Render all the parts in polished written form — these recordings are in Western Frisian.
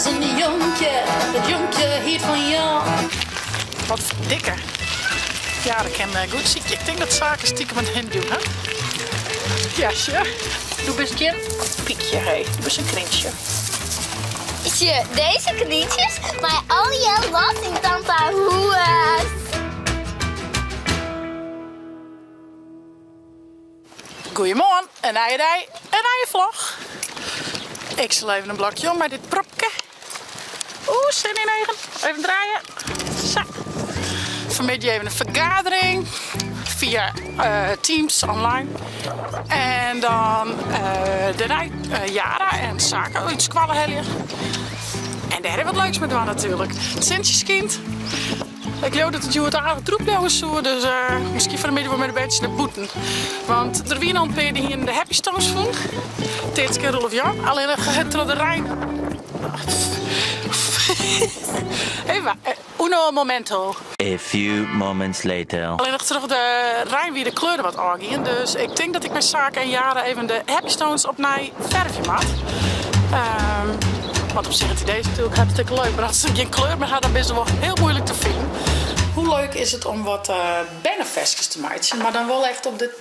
ris in jonkje, dat jonkje hiet fan Jan. Wat ferdikke. Ja, dat kin goed sykje. Ik tink dat Sake stiekem in hint jûn hat. Ja, sjoch. Do bist gjin pykje, hé. Do bist in krintsje. Sjoch, dizze knyntsjes mei allegear los yn tante har hûs. Goeiemoarn, in nije dei, in nije vlog. Ik sil even in blokje om mei dit propke. Oeh, sin yn eagen. Even draaien. Sa. Fanmiddei even in fergadering fia Teams online. En dan dêrnei Yara en Sake út skoalle helje. En dêr even wat leuks mei dwaan natuerlik. It sintsje skynt. Ik leau dat it hjoed aardich drûch bliuwe soe, dus miskien fan 'e middei wol mei de berntsjes nei bûten. Want der wiene al in pear dy hiene de Happy Stones fûn, Teatske en Roelof Jan, allinnich troch de rein. Even, uno momento. A few moments later. Allinnich troch de rein wie de kleur der wat ôfgien, dus ik tink dat ik mei Sake en Yara even de Happy Stones opnij fervje moat. Want op sich it idee is natuerlik hartstikke leuk, mar as se gjin kleur mear ha dan binne se wol hiel moeilik te finen. Hoe leuk is it om wat berneferskes te meitsjen, mar dan wol echt op de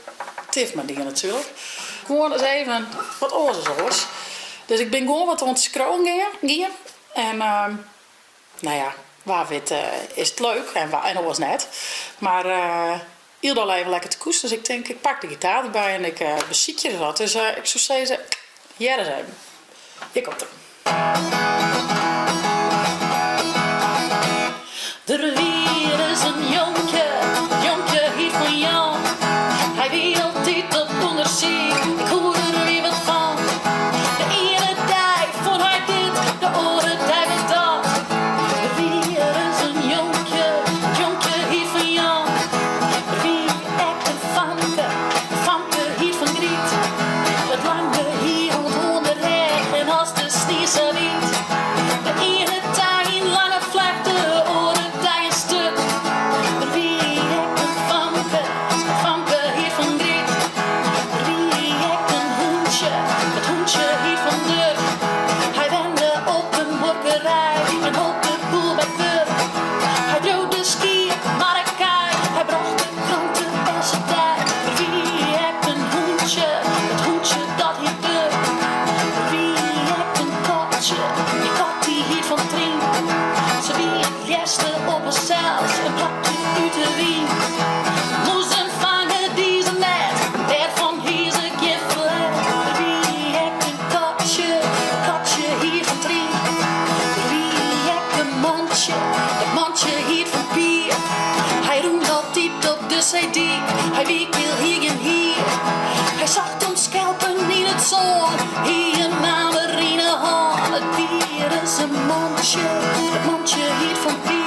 TIFF-manier natuerlik. Gewoan ris even wat oars as oars. Dus ik bin gewoan wat oan it skriuwen gien en no ja, wa wit is it leuk en oars net. Mar hielendal even lekker te koes, dus ik tink ik pak de gitaar derby en ik besykje ris wat. Dus ik soe sizze, hear ris even. Hjir komt er. Der wie ris in jonkje, dat jonkje hiet fan Jan. Hy wie altyd op ûndersyk, ik koe der wie wat fan. De iene dei fûn hy dit, de oare dei wer dat. Der wie ris in jonkje, dat jonkje hiet fan Jan. Der wie ek in famke, dat famke hiet fan Gryt. It lange hier oant oan de rêch en as de snie sa wyt. De iene dei in lange flecht, de oare dei in sturt. Der wie ek in famke, dat famke hiet fan Gryt. Der wie ek in hûntsje, dat hûntsje hiet fan Durk. Hy wenne op in buorkerij en holp de boer by it wurk. Hy dreau de skiep, mar ek kij, hy brocht de krante eltse dei. Der wie ek in hûntsje, dat hûntsje dat hiet Durk. Der wie ek in katsje, dy kat dy hiet fan Trien. Se wie it leafste op harsels, in plakje út de wyn. Mûzen fange die se net, dêrfan hie se gjin ferlet. Der wie ek in katsje, dat katsje hiet fan Trien. Der wie ek in mantsje, dat mantsje hiet fan Pier. Hy rûn altyd op de seedyk, hy wie keal, hie gjin hier. Hy socht om skelpen yn it sân, hie in amer yn 'e hân. It wie ris in mantsje, dat mantsje hiet fan Pier.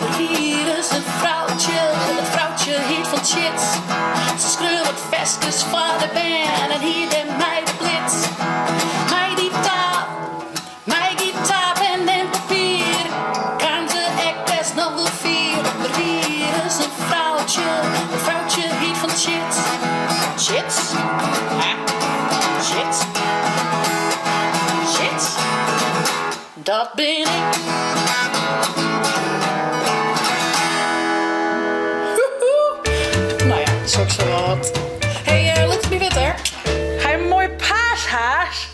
Der wie ris in froutsje, dat froutsje hiet fan Tjits. Se skreau wat ferskes foar de bern en hie dêrmei de blits. Mei dy taal, mei gitaar, pen en papier kaam se ek bêst noch wol fier. Der wie ris in froutsje, dat froutsje hiet fan Tjits. Tjits? Hè? Tjits? Tjits? Dat bin ik. Nou ja, sokssawat. Hey, lit it my witte. Ha je in moaie paashaas?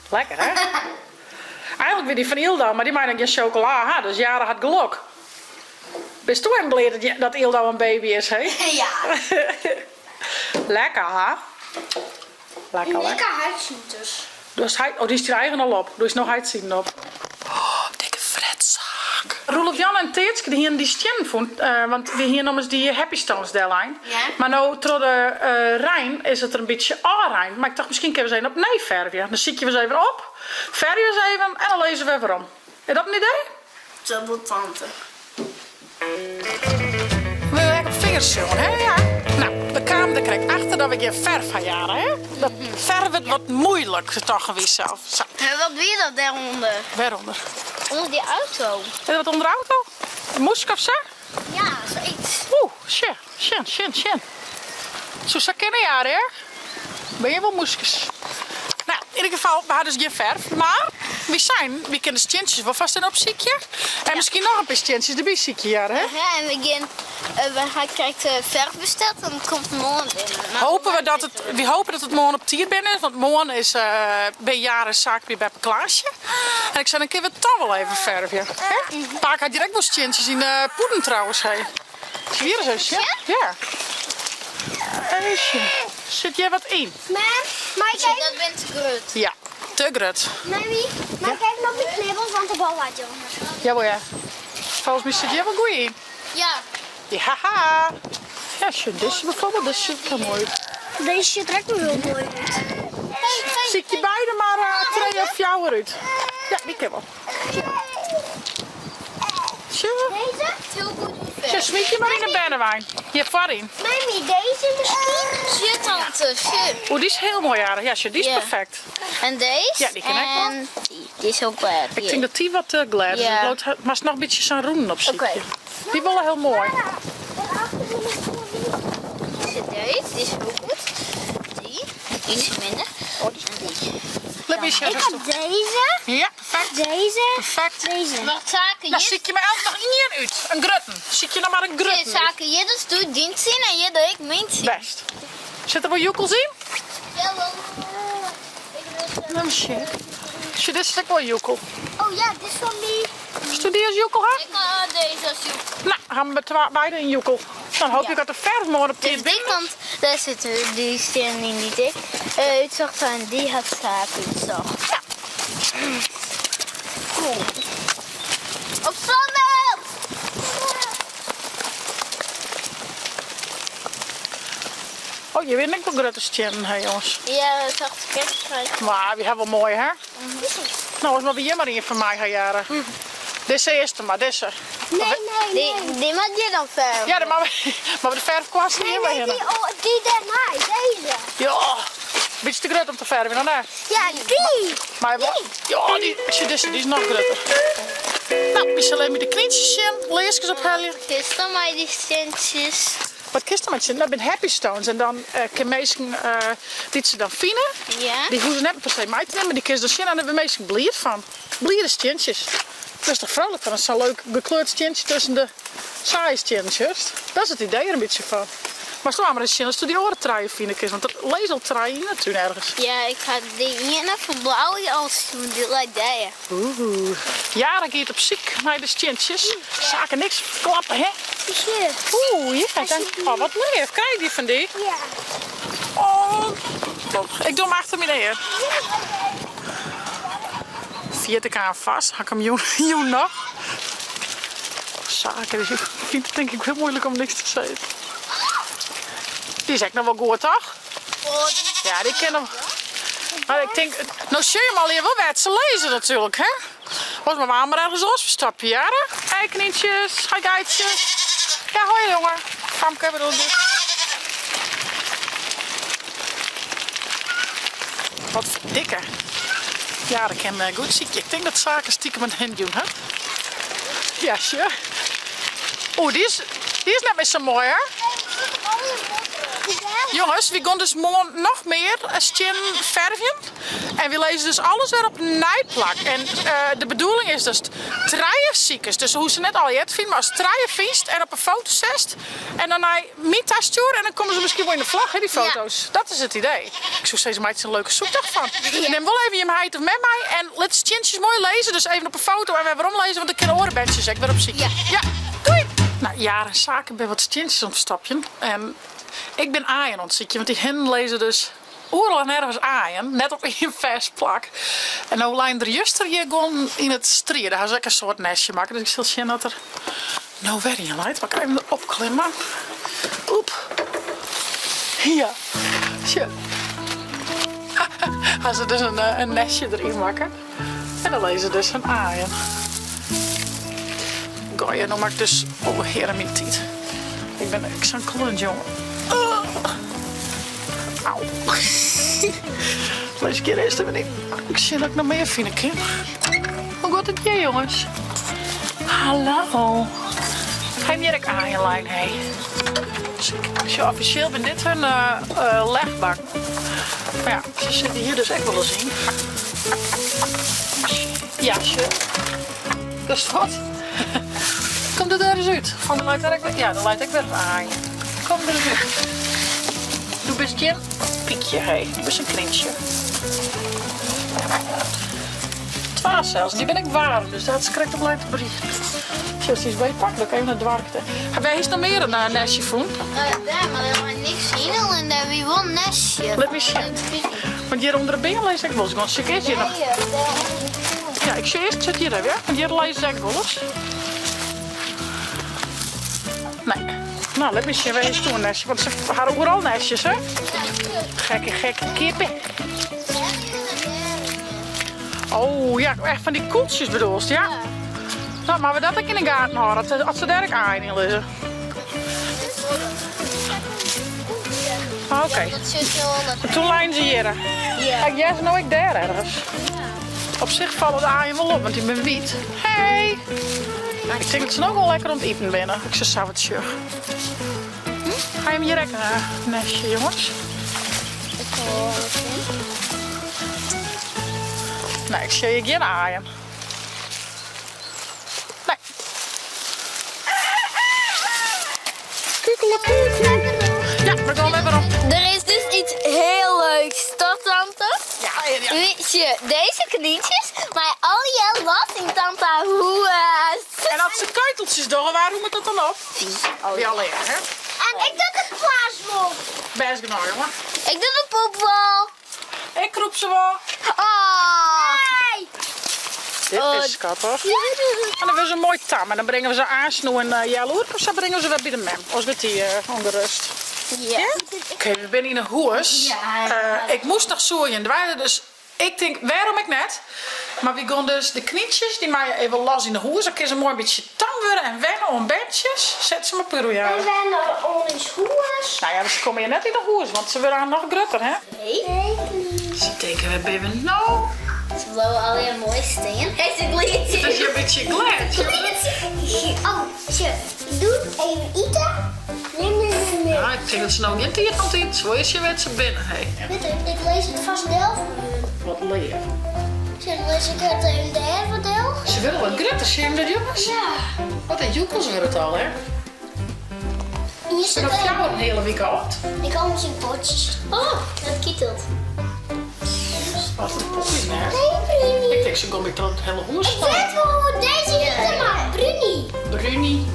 Lekker hè? Eigenlik wie dy fan Yldau, mar dy mei noch gjin sjokola ha, dus Yara hat gelok. Bist do even bliid dat Yldau in baby is, hé? Ja. Lekker ha? Lekker, lekker. Heitsiters. Dus hy, oh, dy is dyn eigen al op. Do is noch heitsiden op. Oh, dikke fretsaak. Roelof Jan en Teatske dy hienen dy stiennen fûn, want wy hienen ommers dy Happy Stones dellein. Ja. Mar no troch de rein is it der in bytsje ôfreind. Mar ik tocht miskien kinne we se even opnij fervje. Dan sykje we se even op, fervje we se even en dan lizze we werom. Is dat in idee? Dat wol tante. We ha op fingers sjoen, hè? Ja. Nou, we kamen der krekt achter dat we gjin ferf ha, Yara, hè? Dat ferf wurdt wat moeilik, tochten wy sels. Sa. En wat wie dat dêrûnder? Wêrûnder? Under dy auto. Is der wat ûnder de auto? In mûske of sa? Ja, sayts. Oeh, sjen, sjen, sjen, sjen. Soe sa kinne, Yara, hè? Ben je wol moeskes. Nou, yn ieder gefal, we ha dus gjin ferf, mar wy seinen, wy kinne de stientsjes wol fast even opsykje. En miskien noch in pear stientsjes derby sykje, Jara, hè? Ja, en we gean, we ha krekt ferf besteld en it komt moarn binnen. Maar Hopen we dat it, wy hopen dat it moarn op tiid binnen is, want moarn is by Jara saak by beppe Klaasje. En ik sei, dan kinne we it toch wol even fervje. Hè? Pake hat hjir ek wol stientsjes yn de pûden trouwens, hé. Hier is even sjen. Ja. Even sjen. Sit hjir wat yn? Mem, mag ik even... Dat bent te grut. Ja, te grut. Mammy, mag ik even op mijn knibbels, want de bal laat jongen. Jawel ja. Volgens mij zit hier wel goed in. Ja. Ja, haha. Ja, sjoch, dizze bijvoorbeeld, dizze ziet er mooi uit. Deze ziet er ook wel heel mooi uit. Hey, hey, Zie ik je beide maar twee of fjouwer uit. Ja, die kan wel. Sjoch. Deze? Heel goed Sjoch, smyt je mar yn de bernewei. Hjir foaryn. Mammy, deze misschien? Sjoch tante, sjoch. Oeh, dy is hiel moai aardich. Ja, sjoch, dy is Ja. perfekt. En deze? Ja, die kin ek wol. En die, die is ook glad. Ik tink dat dy wat te glêd is. Ja. It bliuwt, moatst noch in bytsje sa'n rûnen opsykje. Oké. Dy wolle hiel moai. Deze, die is heel goed. Die, iets minder. Oh, die En die. Lit my sjen. Ik heb deze, Ja, perfect. deze, Perfect. deze. Wacht, zaken, Dan sykje my elk noch ien út. In grutten. Sykje noch mar in grutten. út. Zaken, hier dus doe dien zien en hier doe ik mijn zien. Best. Sit der wol joekels yn? Jawel. Nou, sjen. Sjoch, dit is ek wol joekel. Oh ja, dit is van die. Stu dy as joekel ha? Ik ha deze als joekel. Nou, ha we twa beide in joekel. Dan hoopje Ja. dat de ferf moarn op Dus tiid die binnen. kant, daar zit die steen in die dik. Uitzocht en die had zaak uitzocht. Ja. Cool. Op zandel! Oh, je wint ek wol grutte stiennen, hè jongens. Ja, dat zag ik echt uit. Maar we hebben wel mooi, hè? Nou, is maar weer maar een van mij, hè, Jara. Deze eerste maar, deze. Nee, nee, nee. Die, die maak je dan verf. Ja, maar, we, maar de verfkwast Nee, niet bij nee, hen. die, oh, die daarna, deze. Ja, beetje te grut om te verven, dan hè? Ja, die. Maar wel- ja, die, als deze, die is nog grutter. Nou, we zullen even de knietjes zien, leesjes opheljen. Gisteren maar die centjes. Wat kist dan met zin? Dat zijn happy stones. En dan uh, kunnen mensen uh, die ze dan vinden, Ja. die hoeven net per se mee te nemen, maar die kunnen ze dan zien en daar hebben mensen blier van. Bliere steentjes. Dat is toch vrolijk van? Dat is zo'n leuk gekleurd steentje tussen de saaie steentjes. Dat is het idee er een beetje van. Maar sla maar eens zien als je die oren truien vinden is, want dat leest al truien natuurlijk ergens. Ja, ik ga die ene van blauw als die lijkt daar. Oeh. Ja, dan gaat op ziek naar de steentjes. Zaken niks verklappen, hè? Hier. Oeh, ja, dan, oh, wat leuk. Krijg je die van die? Ja. Oh, ik doe hem achter me neer. Viert ik aan vast. Hak hem jong, jong nog. Zaken, dus ik vind het denk ik heel moeilijk om niks te zeggen. Die is echt nog wel goed, toch? Ja, die kennen we. Maar ik denk, nou zie je hem al hier wel wat ze lezen natuurlijk, hè? Was maar waar maar ergens los verstapje, ja? Hey knietjes, hi geitjes. Ja, hoi jongen. Famke bedoel ik. Wat dikke. Ja, dat kan goed ziekje. Ik denk dat zaken stiekem een hand doen, hè? Ja, sure. Oeh, die is, die is net meer zo mooi, hè? Jongens, we gaan dus morgen nog meer stien verven. En we lezen dus alles weer op nijplak. En uh, de bedoeling is dus ziekers. Dus hoe ze net al het vindt, maar als treien vindt en op een foto zest. En dan naar Mita sturen en dan komen ze misschien wel in de vlag, hè, die foto's. Ja. Dat is het idee. Ik zoek steeds maar een leuke zoektocht van. Ja. Neem wel even je meid of met mij en laat de mooi lezen. Dus even op een foto en weer waarom lezen, want ik ken orenbandjes. Ik weer op ziek. Ja. ja. Doei! Nou, jaren zaken ben wat stintjes aan het stapje. En ik ben aaien ontziekje, want die hen lezen dus oeral en ergens aaien, net op een vers plak. En nou lijn er juist hier gewoon in het strie. Daar had ik een soort nestje maken, dus ik zal zien dat er nou weer in leidt. Maar ik even erop klimmen. Oep. Ja. Tja. Gaan ze dus een, eh, een nestje erin maken. En dan lezen ze dus een aaien. Goeie, nou maak ik dus... Oh, heren, mijn tiet. Ik ben ik zo'n klunt, jongen. Auw. Lees ik hier eerst even in. Ik zie dat ik nog meer vind, kind. Hoe gaat het hier, jongens? Hallo. Ga je meer aan je lijn, hé? Dus officieel ben dit hun uh, uh, legbank. bakken. Mar ja, se sitte hjir dus ek wolris yn. Ja, sjoch. Datst wat? Kom der dêr ris út. Fan der leit dêr ek wer, ja, der leit ek wer in aai. Kom der ris út. Do bist gjin pykje, hé. Do bist in knyntsje. Twa sels. Dy bin ek waarm, dus dat is krekt op lein te brieden. Sjochst, dy is beetpakt. Dan even nei it doarp. Wêr hiest noch mear in nestje fûn? Dêr, mar der lei niks yn, allinnich dêr wie wol in nestje. Lit my sjen. Want hjir ûnder de beam lizze ek wolris guon. Sjoch ik earst hjir noch. Ja, ik sjoch earst sit hjir even, ja. Want hjir lizze se ek wolris. Nee. No, lit my sjen, wêr hiest toen in nestje? Want se ha oeral nestjes, hè? Gekke, gekke kippen. Oh ja, echt fan dy kûltsjes bedoelst, ja? No, moatte we dat ek yn de gaten hâlde, as se dêr ek aaien yn lizze. Oké. En toen leinen se hjir. Ja. Ik hear se no ek dêr ergens. Op sich falle de aaien wol op, want dy binne wyt. Hey! Ik tink dat se no wol lekker oan it iten binne, as ik se sa wat sjoch. Hm? Ha jim hjir ek in nestje, jonges? Nee, ik sjoch hjir gjin aaien. Nee. Kukelekoe. Ja, we gaan wer werom. Der is dus iets heel leuks, toch tante? Ja, ja. Weet je, deze knietjes, maar al je las in tante hoes. En as se keiteltsjes dogge, waar roemet dat dan op? By allegear, hè? En ik doe de plaasmol. Bêst genôch, jongen. Ik doe de poepbal. Ik krûp se wol. Oh. Nee. Dit is skattich. En dan wurde se moai tam en dan bringe we se aansnoe en healoerke of sa bringe we se wer by de mem. Oars wurdt dy ûngerêst. Ja. Oké, we binne yn 'e hûs. Ik moast noch soerje en dweile, dus ik tink wêrom ek net. Mar wy gean dus de knyntsjes, dy meie even los yn 'e hûs. Dan kinne se moai in bytsje tam wurde en wenne oan berntsjes. Set se mar puro, ja. En wenne oan ús hûs. Nou ja, se komme hjir net yn 'e hûs, want se wurde noch grutter, hè? Nee. Se tinke, wêr binne we no? Se bliuwe allegear moai stean. Hy is glêd. It is hjir in bytsje glêd. Oh, sjoch, doe even ite. Nee, nee, nee, nee. Ja, ik tink dat se no gjin tiid fan tiid. Se wol earst sjen wêr't se binne. Hey. Wit ik, ik lês it fêst del foar hun. Wat leaf. Sjoch, lês ik it even dêr wat del. Se wurde wat grutter, sjen jim dat jonges? Ja. Wat in joekels wurde it al, hè? Hier Se binne zit fjouwer in heale wike âld. Ik kan misschien potjes. Oh, dat kietelt. Wat een poppies net. Nee, Bruni. Ik tink se kom ik troch it hiele hûs Ik weet wel hoe deze heet, maar Bruni. Bruni.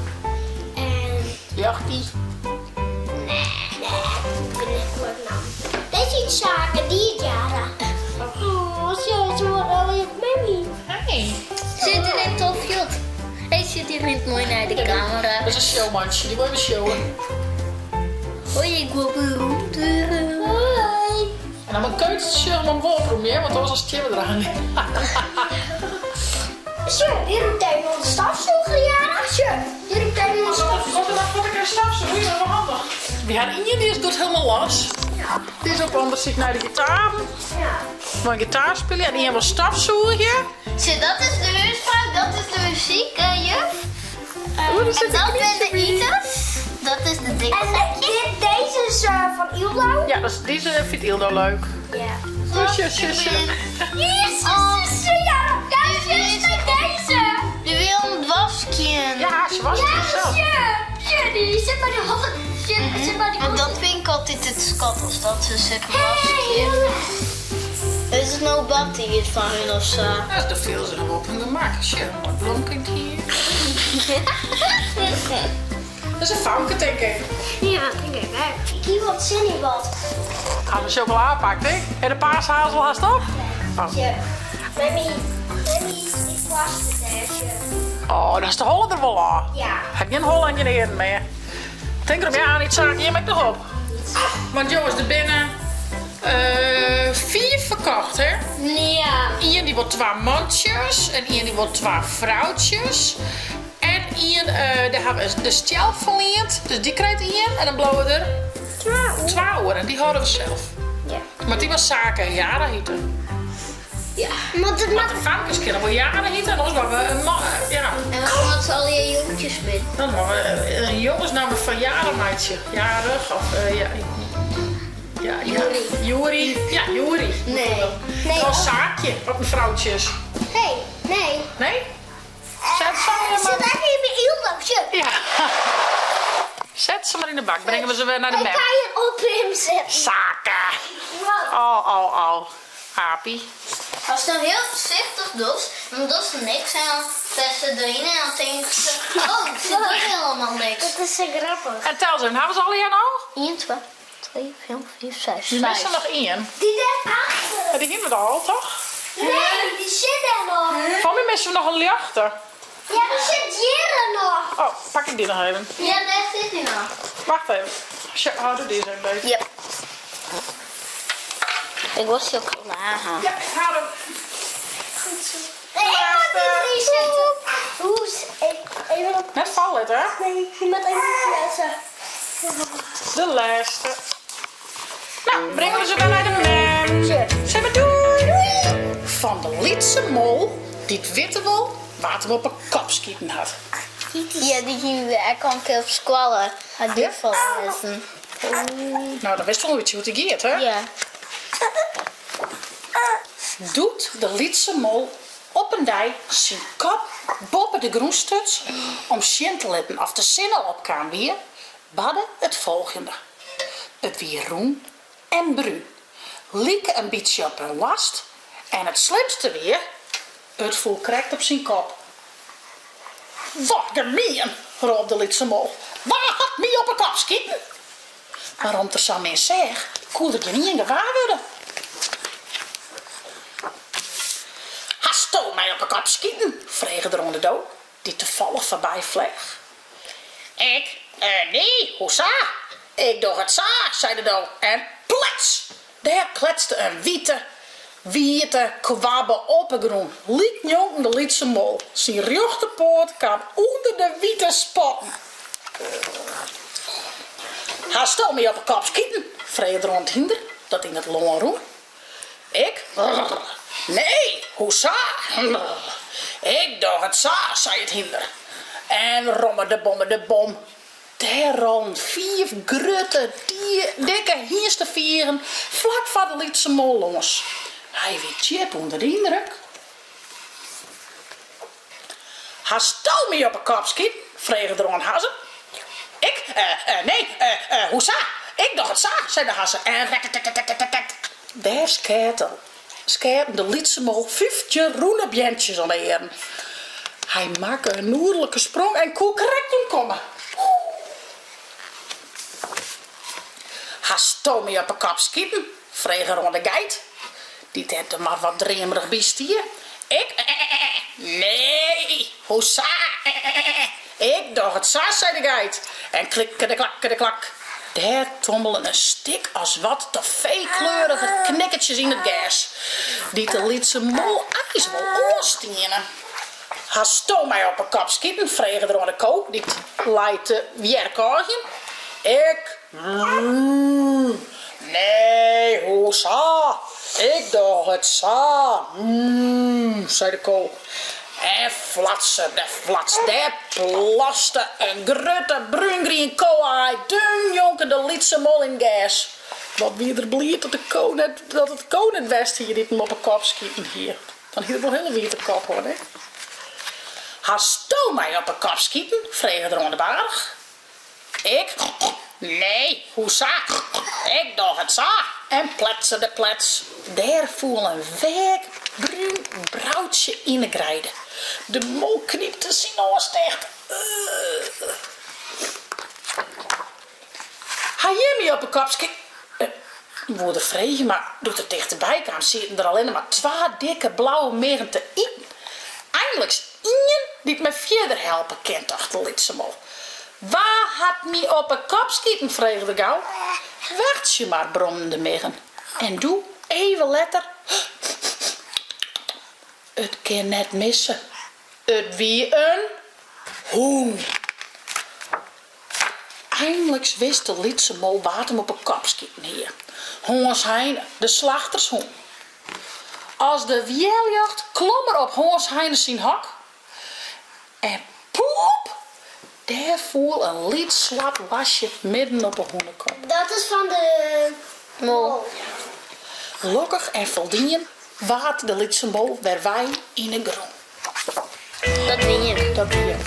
En Jachtie. nee, ik weet niet hoe ik naam. Deze heet Sjaak en die heet Jara. Oh, ze ze wordt alweer mami. Hey. Zit er in tof jot. Hij zit hier niet mooi naar de camera. Dat is een showmandje, die wil even showen. Hoi, ik wil beroemd worden. Hoi. En dan mijn keutels om een wolproem meer, want anders als het eraan. Zo, hier roept hij onze stofzuiger, Jara. Zo, hier roept hij onze stofzuiger. Wat wat ik een stofzuiger, dat is wel handig. We hadden ien die is doet helemaal los. Die is op onderzoek naar de gitaar. Ja. Wil gitaar spelen en ien wil stofzuigen. Zie, dat is de huisvrouw, dat is de muziek, juf. Oeh, er zit En dat een zijn de knietje bij. iters. Dat is de dikke En dit, deze is van Ildo. Ja, dat is, deze vindt Ildo leuk. Ja. Oh, tje, tje, tje. Hier, ze, Jara. Kijk eens naar deze. De wil een wasje. Ja, ze was het zelf. Ja, die zit bij de handen. Zit, zit bij de Want dat vind ik altijd het schattigst, dat ze zeggen Hey, wasje. Is het nou Batty is van hun of zo? Ja, dat viel ze nog op hun gemak. Tje, mooi blomkind hier. Dat is een foutje, denk ik. Ja, denk ik ook. Ik hier wat zin in wat. Gaan we chocola pakken, hè? En de paashazel haast op? Oh. Tje, mami, mami, ik was het hè. Oh, dat is de holle er wel aan. Ja. Heb geen hol en geen eren meer. Denk erop, ja, aan iets zaken hier met nog op. Want jongens, er binnen vier verkocht, hè? Ja. Ien die wil twee mandjes en ien die wil twee vrouwtjes. En ien, daar hebben we de stjel verleend, dus die krijgt ien. En dan blowen er twee oren en die houden we zelf. Ja. Maar die was zaken jaren hieten. Ja. Maar dat Want maakt de varkens kunnen wel jaren hieten en anders waren we een man, ja. En waarom had ze al je jongetjes met? Dan waren we een jongensnaam van jaren meidje. Jarig of ja. Ja, ja. Juri. Joeri. Ja, Joeri. Nee. Nee. Of Saakje, wat in froutsje is. Nee, nee. Nee? Set se maar. Zit echt even heel leuk, Ja. Set se mar yn de bak, bringe we se wer nei de Ik mem. ga je op hem zetten. Sake. Oh, oh, oh. Aapie. Ast dan hiel foarsichtich dochst, dan dochst niks en dan setst se deryn en dan tinkt se, oh, se docht helemaal niks. Dat is zo grappig. En tel se even, hawwe se allegear no? 1, 2, 3, 4, 5, 6. We misse noch ien. Die daarachter. Ja, dy hiene we al, toch? Nee, die zit er nog. Foar my misse we noch in ljochte. Ja, die zit hier nog. Oh, pak ik dy noch even. Ja, dêr sit hy noch. Wacht even. Sjoch, hâld dy even beet. Yep. Ik wol sjokola ha. Ja, ik ha hem. Goed zo. Nee, ik mag die erin zetten. Hoe is even op. Net falle litte, hè? Nee, je moet even flessen. De lêste. No, bringe we se wer nei de mem. Sis mar doei. Fan de lytse mol dy't witte wol wa't him op 'e kop skiten hat. Ja, dy hiene we ek al in kear op skoalle. Hat juf foarlêzen. No, dan witst wol in bytsje hoe't it giet, hè? Ja. Doe't de lytse mol op in dei syn kop boppe de grûn stuts om sjen te litten oft de sinne opkaam wie, barde it folgjende. It wie rûn en brún, like in bytsje op in woarst en it slimste wie, it foel krekt op syn kop. Wat gemien! rôp de lytse mol. Wa hat my op 'e kop skiten? Mar om't er sa min seach, koe er gjinien gewaar wurde. Hasto my op 'e kop skiten? frege er oan de do, dy't tafallich foarby fleach. Ik? Nee, hoesa? Ik doch it sa, sei de do en plets! Dêr kletste in wite, wiete kwabbe op 'e grûn, lyk njonken de lytse mol. Syn rjochterpoat kaam ûnder de wiete spatten. Hasto my op 'e kop skiten? frege er oan it hynder dat yn it lân rûn. Ik? Nee, hoesa? Ik doch it sa, sei it hynder. En romme de bomme de bom, dêr rollen fiif grutte, dikke hynstefigen flak foar de lytse mol lâns. Hy wie djip ûnder de yndruk. Hasto my op 'e kop skiten? frege er oan hazze. Ik? Nee, hoesa? Ik doch it sa, sei de hazze en rettetettetettet. Dêr skeaten de lytse mol 15 rûne beantsjes om 'e earen. Hy makke in nuodlike sprong en koe krekt ûntkomme. Hasto my op 'e kop skiten? frege er oan de geit, dy't dêr mar wat dreamerich by stie. Ik? Nee, hoesa? Ik doch it sa, sei de geit en klikkede-klakkede-klak, dêr tommelen in stik as wat toffeekleurige knikkertsjes yn it gers, dy't de lytse mol eins wol oanstiene. Hasto my op 'e kop skiten? frege er oan de ko, dy't lei te wjerkôgjen. Ik? Nee, hoesa? Ik doch it sa, sei de ko. En flatser de flats, dêr plaste in grutte brúngrien kowe-aai deun njonken de lytse mol yn it gers. Wat wie er bliid dat de ko net, dat it ko net west hie dy't him op 'e kop skiten hie. Dan hie er wol hiele wiete kop hân, hè? Hasto my op 'e kop skiten? frege er oan de baarch. Ik? Nee, hoesa? Ik doch it sa! En pletser de plets, dêr foel in weak brún broutsje yn 'e greide. De mol knypte syn noas ticht. Ha jim my op 'e kop ski. Woe er freegje, mar doe't er tichterby kaam sieten der allinne mar twa dikke blauwe miggen te iten. Einliks ien dy't my fierder helpe kin, tocht de lytse mol. Wa hat my op 'e kop skiten? frege er gau. Wachtsje mar, bromden de miggen. En doe, even letter, it kin net misse, it wie in hûn. Einliks wist de lytse mol wa't him op 'e kop skiten hie, Hâns Heine, de slachtershûn. As de wjerljocht klom er op Hâns Heine syn hok en poep, dêr foel in lyts swart woarstje midden op 'e hûnekop. Dat is fan de mol. Lokkich en foldien waard de lytse bol wer wei yn 'e grûn. Dat wie him. Dat wie him.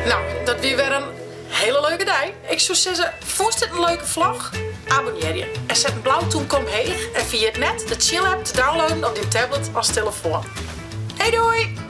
No, dat wie wer in hiele leuke dei. Ik soe sizze, fûnst dit in leuke vlog? Abonnearje en set in blau tûmke omheech en ferjit net de Tsjil-app te downloaden op dyn tablet as telefoan. Hey doei!